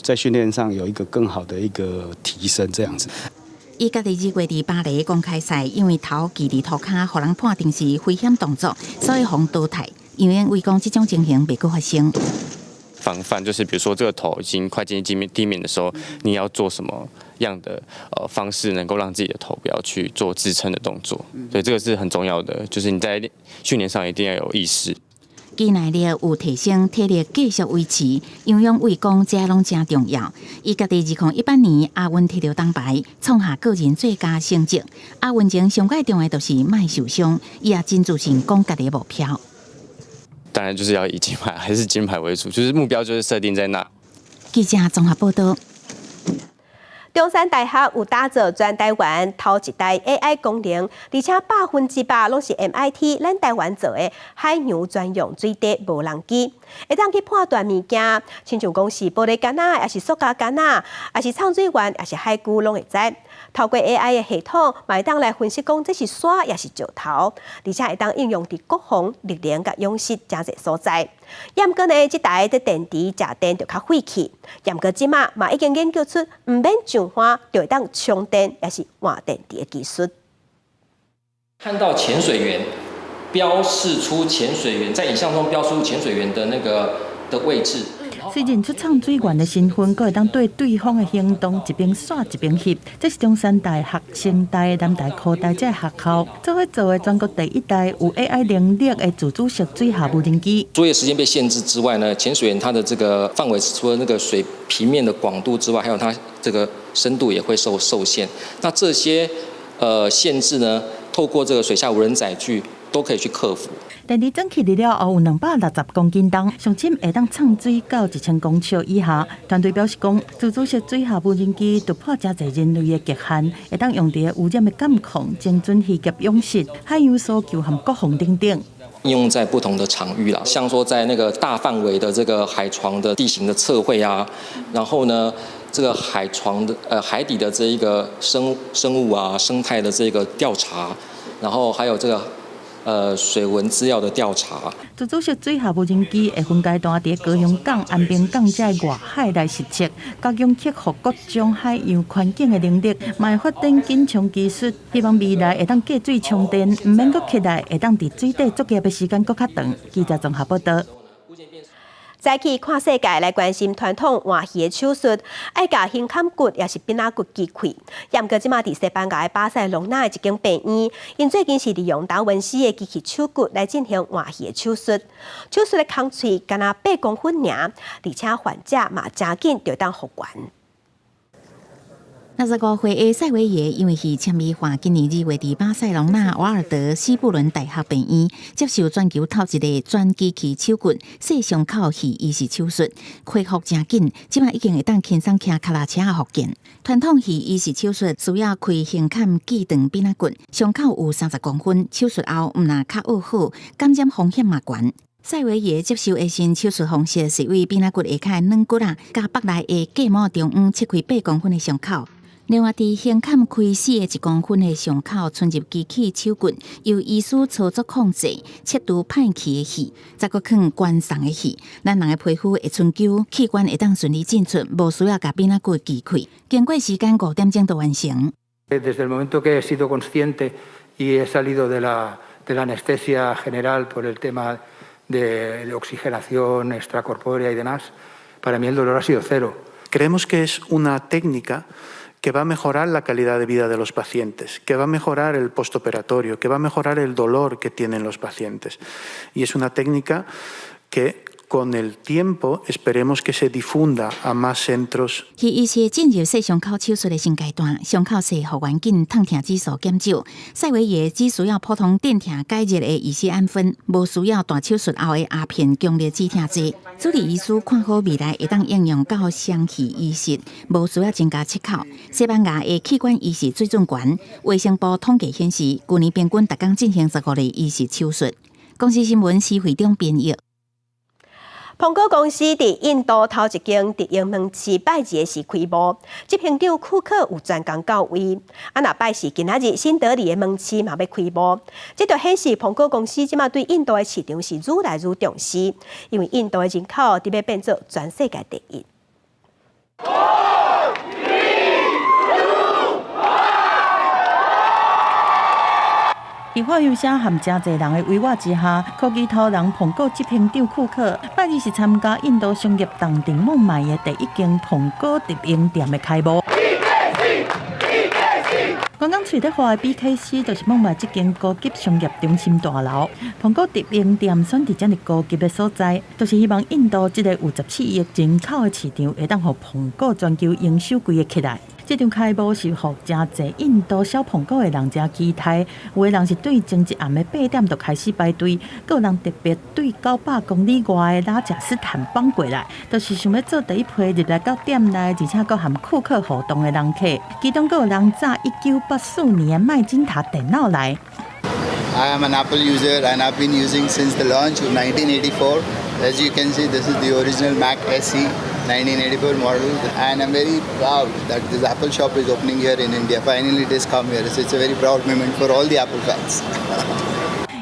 在訓練上有一個更好的一個提升，這樣子。伊家己2月佇巴黎公開賽，因為頭徛佇塗跤，予人判定是危險動作，所以予淘汰。楊勇緯講，這種情形袂閣發生。防範就是，比如說這個頭已經快接近地面的時候，你要做什麼樣的方式，能夠讓自己的頭不要去做支撐的動作？所以這個是很重要的，就是你在訓練上一定要有意識。肌耐力有提升，體力繼續維持。楊勇緯講，這攏誠重要。伊家己2018年亞運提著銅牌，創下個人最佳成績。亞運前上蓋重要就是莫受傷，伊也真自信講家己的目標。當然就是要以金牌，還是金牌為主，就是目標就是設定在那。記者綜合報道。中山大學有打造全台灣頭一台 AI 功能，而且100%攏是 MIT 咱台灣做的海洋專用水底無人機，會當去判斷物件，親像講是玻璃罐仔，抑是塑膠罐仔，抑是藏水員，抑是海龜，攏會知。透過 AI 的系統，嘛會當來分析講這是沙抑是石頭，而且會當應用佇國防、綠能佮養殖誠濟所在。毋過呢，這台的電池食電就較費氣。毋過這馬嘛已經研究出毋免上岸就會當充電，抑是換電池的技術。看到潛水員標示出潛水員在影像中標出潛水員的那個的位置。雖認出藏水員的身份，閣會當對對方的行動一邊紲一邊翕。這是中山大學、成大、南大科大這个學校做伙做的全國第一台有 AI 能力的自主式水下無人機。作業時間被限制之外呢，潛水員他的這個範圍除了那個水平面的廣度之外，還有它這個深度也會受限。那這些限制呢，透過這個水下無人載具都可以去克服。電池裝起了後有260公斤重，上深會當藏水到1000公尺以下。團隊表示講，自主式水下無人機突破誠濟人類的極限，會當用佇污染的監控、精準漁業養殖、海洋搜救和國防等等。應用在不同的場域啦，像說在那個大範圍的這個海床的地形的測繪啊，然後呢，這個海床的海底的這一個生物啊生態的這個調查，然後還有這個水文資料的調查。自主式水下無人機會分階段佇高雄港、安平港這外海來實測，加強克服各種海洋環境的能力，嘛會發展緊充技術，希望未來會當隔水充電，毋免閣起來，會當佇水底作業的時間閣較長。記者綜合報道。再去看世界來關心傳統換魚的手術，愛共胸坎骨抑是餅仔骨切開。毋過這馬佇西班牙的巴塞隆納的一間病院，𪜶最近是利用達文西的機器手骨來進行換魚的手術。手術的工序干焦8公分爾，而且患者嘛誠緊就當復原。65歲的塞維耶因為魚纖維化，今年2月佇巴塞隆納瓦爾德斯布倫大學病院接受全球頭一个全機器手骨細傷口魚移植手術，恢復誠緊，這馬已經會當輕鬆騎跤踏車復健。傳統魚移植手術需要開胸坎鋸斷餅仔骨，傷口有30公分，手術後毋但較惡好，感染風險嘛懸。塞維耶接受的新手術方式是對餅仔骨下跤軟骨仔，佮腹內的隔膜中央切開8公分的傷口。另外，佇胸坎開4.1公分的傷口，伸入機器手骨，由醫師操作控制，切除歹去的魚，再閣囥懸送的魚。咱人的皮膚會春秋，器官會當順利進出，無需要共餅仔骨切開。經過時間5點鐘就完成。 Desde el momento que he sido consciente y he salido de la anestesia general por el tema de oxigenación extracorpórea y demás, para mí el dolor ha sido cero. Creemos que es una técnica que va a mejorar la calidad de vida de los pacientes, que va a mejorar el postoperatorio, que va a mejorar el dolor que tienen los pacientes. Y es una técnica que con el tiempo esperemos que se difunda a más centros. 魚移植進入細傷口手術的新階段，傷口細復原緊，疼痛指數減少。塞維耶只需要普通鎮痛解熱的乙酰氨酚，無需要大手術後的鴉片強力止痛劑。主治醫師看好未來會當應用到雙魚移植，無需要增加切口。西班牙的器官移植水準懸，衛生部統計顯示，舊年平均逐工進行15例移植手術。公視新聞施惠中編譯。蘋果公司佇印度頭一間直營門市拜二時開幕，執行長庫克有專工到位。啊，若拜四今仔日新德里的門市嘛欲開幕，這就顯示蘋果公司這馬對印度的市場是愈來愈重視，因為印度的人口佇欲變做全世界第一。 Four, three, two, one. 佇歡呼聲和誠濟人的圍繞之下，科技頭人蘋果執行長庫克拜二是參加印度商業重鎮孟買的第一間蘋果直營店的開幕。剛剛喙咧話的 BKC 就是孟買這間高級商業中心大樓。蘋果直營店選佇遮爾高級的所在，就是希望印度這個有14億人口的市場，會當予蘋果全球營收規個起來。這場開幕是予誠濟印度銷蘋果的人誠期待，有的人是對前一暗的8點就開始排隊，閣有人特別對900公里外的拉賈斯坦邦過來，就是想欲做第一批入來到店內，而且閣和庫克互動的人客。其中閣有人紮1984年的麥金塔電腦來。 I am an Apple user and I've been using since the launch of 1984. As you can see, this is the original Mac SE 1984 model, and I'm very proud that this Apple shop is opening here in India. Finally, it has come here. So it's a very proud moment for all the Apple fans.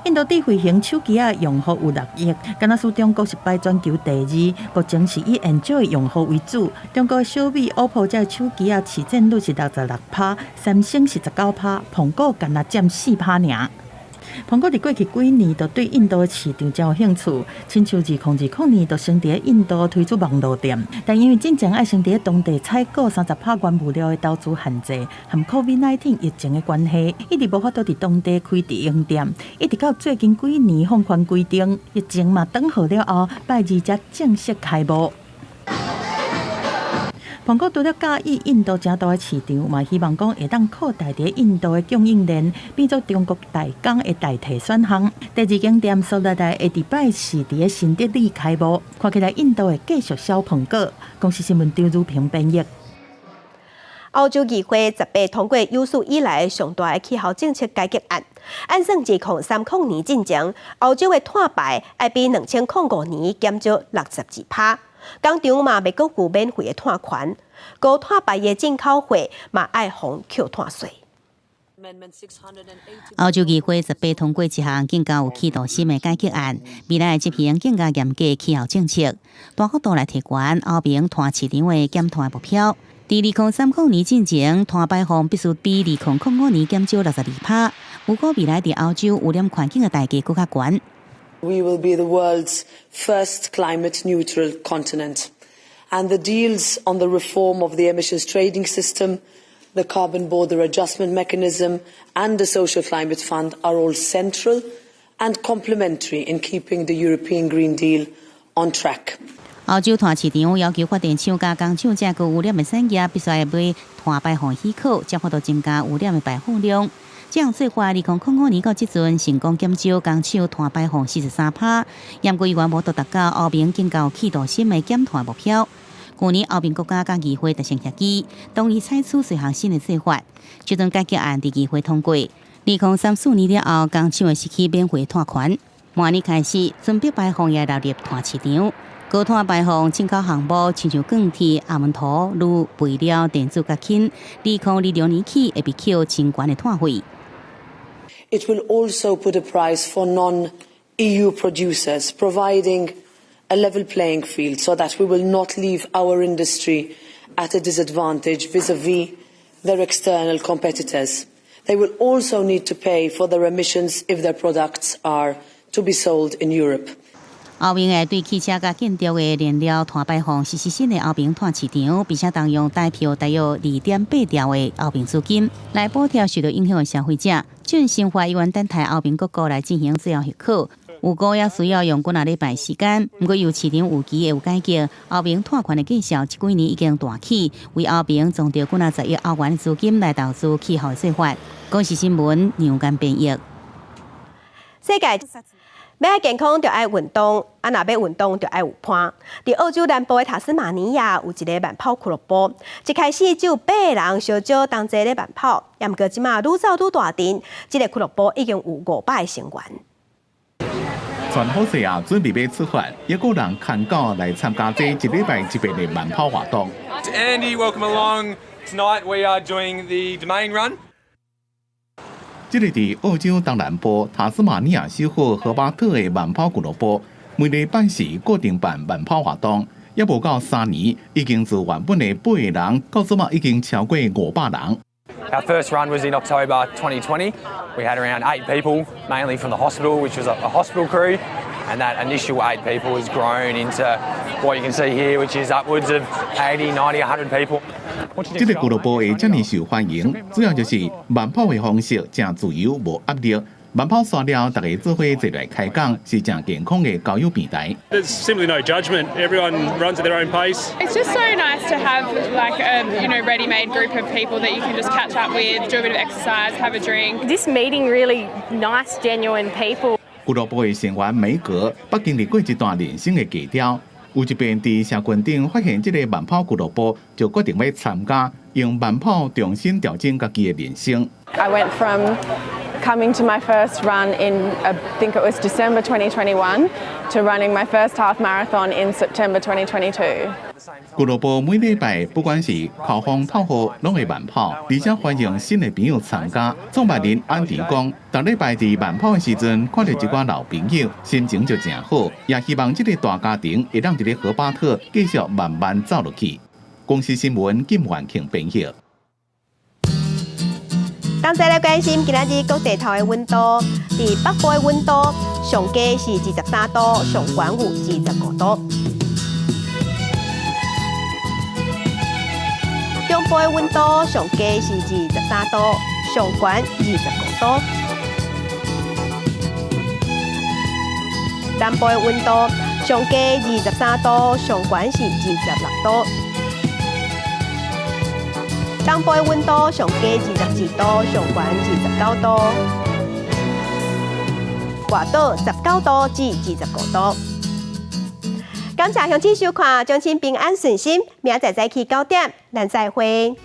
印度智慧型手機仔用戶有6億，敢若輸中國是排全球第二。目前是以安卓用戶為主。中國小米、OPPO 這手機仔市佔率是66趴，三星是19趴，蘋果干焦佔4趴爾。蘋果佇過去幾年都對印度的市場誠有興趣，親像2020年就先佇印度推出網路店，但因為進前愛先佇當地採購30趴原物料的投資限制，和 COVID-19 疫情的關係，一直無法度佇當地開直營店，一直到最近幾年放寬規定，疫情嘛轉好了後，拜二才正式開幕。蘋果除了佮意印度誠大的市場，嘛希望講會當擴大佇印度的供應鏈，變做中國代工的代替選項。第二間店說來來會佇拜四佇新德里開幕，看起來印度會繼續銷蘋果。公視新聞張如平編譯。歐洲議會18通過有史以來上大的氣候政策改革案，按算2030年進前，歐洲的碳排愛比2005年減少62趴。工廠嘛欲閣付免費的碳權，高碳排的進口貨嘛愛予扣碳稅。歐洲議會18通過一項更加有企圖心的改革案，未來執行更加嚴格氣候政策，大幅度來提懸歐盟碳市場的減碳目標。佇2030年進前，碳排放必須比2005年減少62趴。不過未來佇歐洲污染環境的代價閣較懸。 We will be the world's first climate neutral continent. And the deals on the reform of the emissions trading system, the carbon border adjustment mechanism and the social climate fund are all central and complementary in keeping the European Green Deal on track. 歐洲碳市場要求發電廠佮工廠這高污染的產業必須愛買碳排放許可，才法度增加污染的排放量。這項做法，2005年到這陣成功減少工廠碳排放43趴，毋過猶原無達到歐盟更較有企圖心的減碳目標。去年歐盟國家佮議會達成協議，同意採取隨項新的做法。這陣改革案佇議會通過，2034年了後，工廠會失去免費碳權。明年開始，純白排放也納入碳市場。高碳排放進口項目，親像鋼鐵、紅毛土、鋁、肥料、電子佮氫，2026年起會被扣真懸的碳費。 It will also put a price for non-EU producers, providing a level playing field so that we will not leave our industry at a disadvantage vis-à-vis their external competitors. They will also need to pay for their emissions if their products are to be sold in Europe. 歐盟會對汽車佮建築的燃料碳排放實施新的歐盟碳市場，並且動用代票大約2.8兆的歐盟資金來補貼受到影響的消費者。這項法猶原等待歐盟各國來進行最後核可，預估也需要用幾若禮拜時間。毋過由市場預期會有改革，歐盟碳權的價數這幾年已經大起，為歐盟賺著幾若十億歐元的資金來投資氣候的做法。公視新聞楊堅編譯。世界欲愛健康就愛運動，啊，若欲運動就愛有伴。佇澳洲南部的塔斯馬尼亞有一个慢跑俱樂部，一開始只有八个人相招同齊咧慢跑，毋過這馬愈走愈大陣，這个俱樂部已經有500个成員。全好勢啊，準備欲出發，猶閣有人牽狗來參加這一禮拜一遍的慢跑活動。 Andy, welcome along. Tonight we are doing the Domain Run. 這个佇澳洲東南部塔斯馬尼亞首府荷巴特的慢跑俱樂部，每禮拜四固定辦慢跑活動，猶無夠3年，已經自原本的八個人，到這馬已經超過500人。 Our first run was in October 2020. We had around eight people, mainly from the hospital, which was a hospital crew, and that initial eight people has grown into What you can see here, which is upwards of 80, 90, 100 people. 這个俱樂部會遮爾受歡迎，主要就是慢跑的方式誠自由無壓力。慢跑煞了，大家做伙坐來開講，是誠健康的交友平台。 There's simply no judgment. Everyone runs at their own pace. It's just so nice to have like a ready-made group of people that you can just catch up with, do a bit of exercise, have a drink. Just meeting really nice, genuine people. 俱樂部的成員梅格，捌經歷過一段人生的低潮，有一遍佇社群頂發現這个慢跑俱樂部，就決定欲參加，用慢跑重新調整家己的人生。 I went from coming to my first run in, I think it was December 2021, to running my first half marathon in September 2022. 俱樂部每禮拜不管是靠風透雨，攏會慢跑，而且歡迎新的朋友參加。創辦人安迪講，逐禮拜佇慢跑的時陣，看著一寡老朋友，心情就誠好，也希望這个大家庭會當佇咧荷巴特繼續慢慢走落去。公視新聞金元慶編譯。當再來關心今仔日各地頭的溫度，佇北部的溫度上低是23度，上懸有25度。中部的溫度上低是23度，上懸25度。南部的溫度上低23度，上懸是26度。東部的溫度上低22度，上懸29度。外島19度至25度。感謝鄉親收看，祝親平安順心，明仔載早起9點，咱再會。